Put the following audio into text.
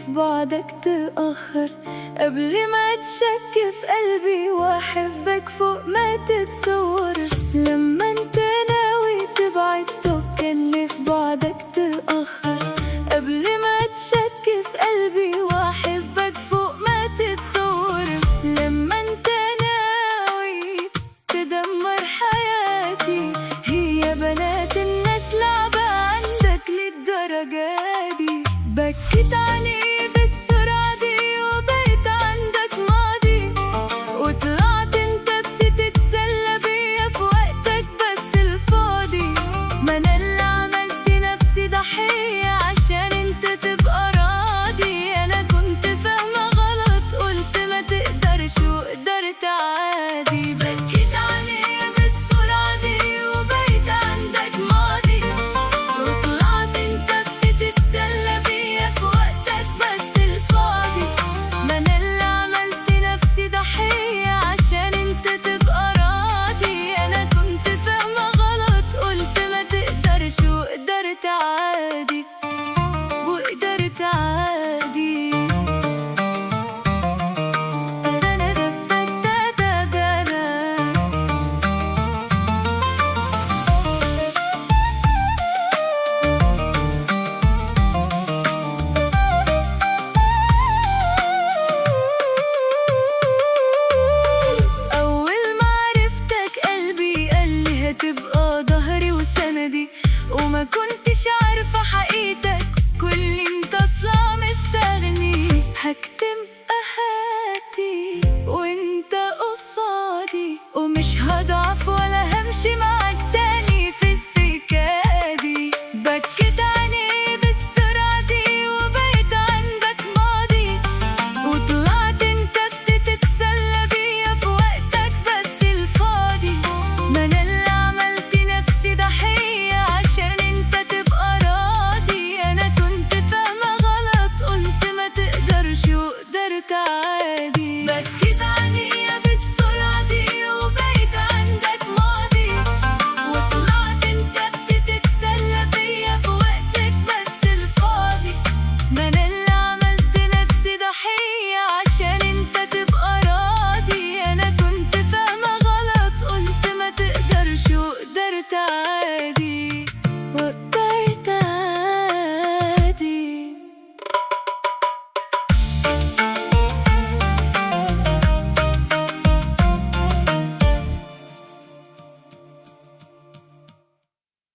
في بعدك تأخر؟ قبل ما تشك في قلبي واحبك فوق ما تتصور. لما انت ناوي تبعد طب كان ليه في بعدك تأخر؟ قبل ما تشك في قلبي واحبك فوق ما تتصور. لما انت ناوي تدمر حياتي، هي بنات الناس لعبة عندك للدرجة دي؟ بكيت عليه بالسرعة دي وبقيت عندك ماضي، وطلعت انت بتتسلى بيا في وقتك بس الفاضي. ما انا اللي عملت نفسي ضحية عشان انت تبقى راضي. انا كنت فاهمة غلط، قلت ما تقدرش وقدرت عادي. بكيت عليه بالسرعة دي وبقيت عندك ماضي، وطلعت انت بتتسلى بيا في وقتك بس الفاضي. ما انا اللي عملت نفسي ضحية عشان انت تبقى راضي. انا كنت فاهمة غلط، قلت ما تقدرش وقدرت عادي، وقدرت عادي. أول ما عرفتك قلبي قال لي هتبقى ظهري وسندي، وما كنتش عارفة حقيقتك، كل انت اصلا مستغني. هكتم اهاتي وانت قصادي، ومش هضعف ولا همشي معاك تاني في السكة دي. بكيت عيني بالسرعة دي وبقيت عندك ماضي، وطلعت انت بتتسلى بيا في وقتك بس الفاضي. ما انا اللي عملت نفسي ضحية عشان انت تبقى راضي. انا كنت فاهمة غلط، قلت ما تقدرش وقدرت عادي.